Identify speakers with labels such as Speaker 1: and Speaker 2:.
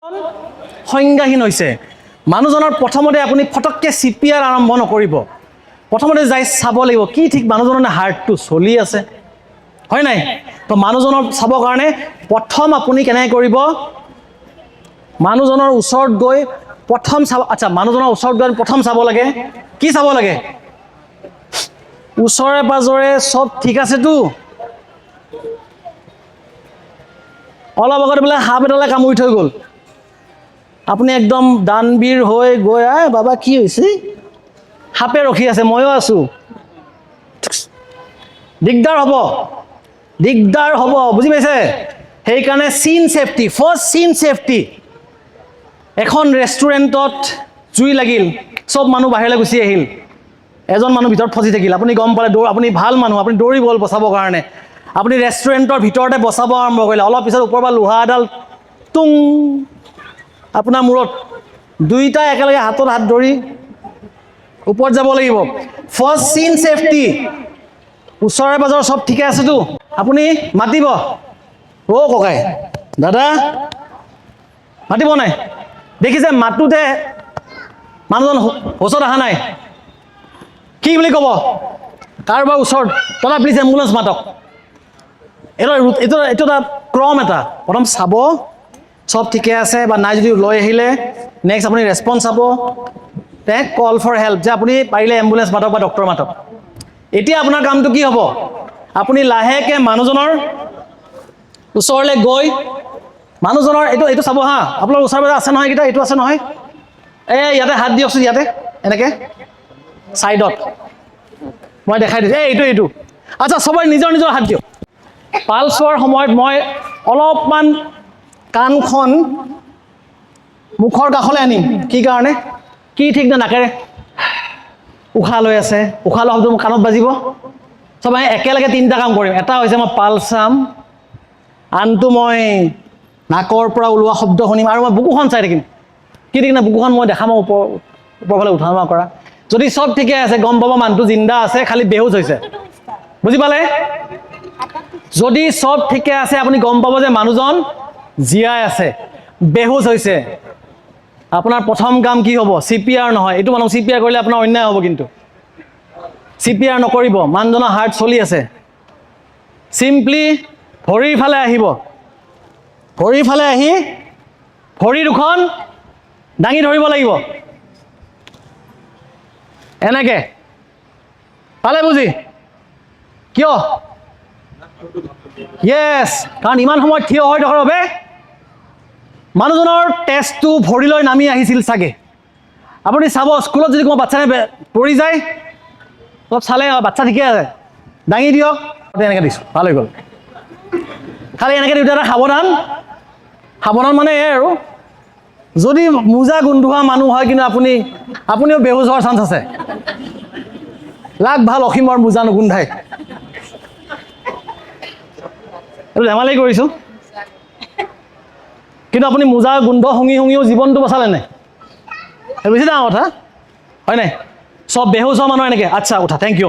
Speaker 1: সংজ্ঞাহীন হৈছে। মানুহজনৰ প্ৰথমতে আপুনি ফটককৈ চিপিআৰ আৰম্ভ নকৰিব। প্ৰথমতে যাই চাব লাগিব কি ঠিক মানুহজনৰ হাৰ্টটো চলি আছে, হয় নাই? তো মানুহজনৰ চাবৰ কাৰণে প্ৰথম আপুনি কেনেকৈ কৰিব? মানুহজনৰ ওচৰত গৈ প্ৰথম চাব। আচ্ছা, মানুহজনৰ ওচৰত গৈ প্ৰথম চাব লাগে, কি চাব লাগে? ওচৰে পাজৰে চব ঠিক আছেতো? অলপ আগতে বোলে সাপ এডালে কামুৰি থৈ গ'ল, আপুনি একদম দানবীৰ হৈ গৈ, আই বাবা, কি হৈছে? সাপে ৰখি আছে, ময়ো আছোঁ। দিগদাৰ হ'ব, দিগদাৰ হ'ব, বুজি পাইছে? সেইকাৰণে scene safety first, scene safety। এখন ৰেষ্টুৰেণ্টত জুই লাগিল, চব মানুহ বাহিৰলৈ গুচি আহিল, এজন মানুহ ভিতৰত ফচি থাকিল। আপুনি গম পালে, দৌৰ, আপুনি ভাল মানুহ, আপুনি দৌৰি গ'ল বচাবৰ কাৰণে। আপুনি ৰেষ্টুৰেণ্টৰ ভিতৰতে বচাব আৰম্ভ কৰিলে। অলপ পিছত ওপৰৰ পৰা লোহা এডাল টুং আপোনাৰ মূৰত। দুইটা একেলগে হাতত হাত ধৰি ওপৰত যাব লাগিব। ফাৰ্ষ্ট চিন ছেফটি, ওচৰে পাজৰে চব ঠিকে আছেতো? আপুনি মাতিব, অ' ককাই, দাদা, মাতিব নাই? দেখিছে, মাতোতে মানুহজন হুচত অহা নাই। কি বুলি ক'ব কাৰোবাৰ ওচৰত? দাদা, প্লিজ এম্বুলেঞ্চ মাতক। এইটো এটা ক্ৰম এটা। প্ৰথম চাব চব ঠিকে আছে বা নাই, যদি লৈ আহিলে নেক্সট আপুনি ৰেচপঞ্চ চাব, তে কল ফৰ হেল্প যে আপুনি পাৰিলে এম্বুলেঞ্চ মাতক বা ডক্টৰ মাতক। এতিয়া আপোনাৰ কামটো কি হ'ব? আপুনি লাহেকৈ মানুহজনৰ ওচৰলৈ গৈ মানুহজনৰ এইটো চাব। হা, আপোনাৰ ওচৰে পাজৰে আছে নহয় এইকেইটা, এইটো আছে নহয়। এই ইয়াতে হাত দিয়কচোন, ইয়াতে এনেকৈ ছাইডত মই দেখাই দিছোঁ। এই এইটো। আচ্ছা, চবৰে নিজৰ নিজৰ হাত দিয়ক। পালছ চোৱাৰ সময়ত মই অলপমান কাণখন মুখৰ কাষলৈ আনিম। কি কাৰণে? কি ঠিক না নাকেৰে উশাহ লৈ আছে, উশাহ লোৱা শব্দ মোৰ কাণত বাজিব। চব আমি একেলগে তিনিটা কাম কৰিম। এটা হৈছে মই পালছ চাম, আনটো মই নাকৰ পৰা ওলোৱা শব্দ শুনিম আৰু মই বুকুখন চাই থাকিম। কি ঠিক না বুকুখন মই দেখাম ওপৰ ফালে উঠা নমা কৰা। যদি চব ঠিকে আছে, গম পাব মানুহটো জিন্দা আছে, খালি বেহুচ হৈছে। বুজি পালে? যদি চব ঠিকে আছে, আপুনি গম পাব যে মানুহজন জীয়াই আছে, বেহুচ হৈছে। আপোনাৰ প্ৰথম কাম কি হ'ব? চিপিআৰ নহয়। এইটো মানুহ চিপিআৰ কৰিলে আপোনাৰ অন্যায় হ'ব, কিন্তু চিপিআৰ নকৰিব। মানুহজনৰ হাৰ্ট চলি আছে। চিম্পলি ভৰিৰ ফালে আহিব। ভৰিৰ ফালে আহি ভৰি দুখন দাঙি ধৰিব লাগিব এনেকে। পালে বুজি? কিয়? য়েছ, কাৰণ ইমান সময় থিয় হৈ থকাৰ বাবে মানুহজনৰ তেজটো ভৰিলৈ নামি আহিছিল চাগে। আপুনি চাব, স্কুলত যদি কোনোবা বাচ্ছা পৰি যায়, অলপ চালে, অ, বাচ্ছা ঠিকে আছে, দাঙি দিয়ক। এনেকৈ দিছোঁ, ভাল হৈ গ'ল। খালি এনেকৈ দিওঁতে এটা সাৱধান, সাৱধান মানে এয়াই আৰু, যদি মোজা গোন্ধোৱা মানুহ হয় কিন্তু আপুনিও বেহুচ হোৱাৰ চান্স আছে। লাক ভাল অসীমৰ মোজা নুগোন্ধায়। এইটো ধেমালি কৰিছোঁ, কিন্তু আপুনি মোজা গোন্ধ শুঙি শুঙিও জীৱনটো বচালে নাই, সেইটো বেছি ডাঙৰ কথা, হয় নাই? চব বেহুচ হোৱা মানুহ এনেকৈ। আচ্ছা, উঠা, thank U.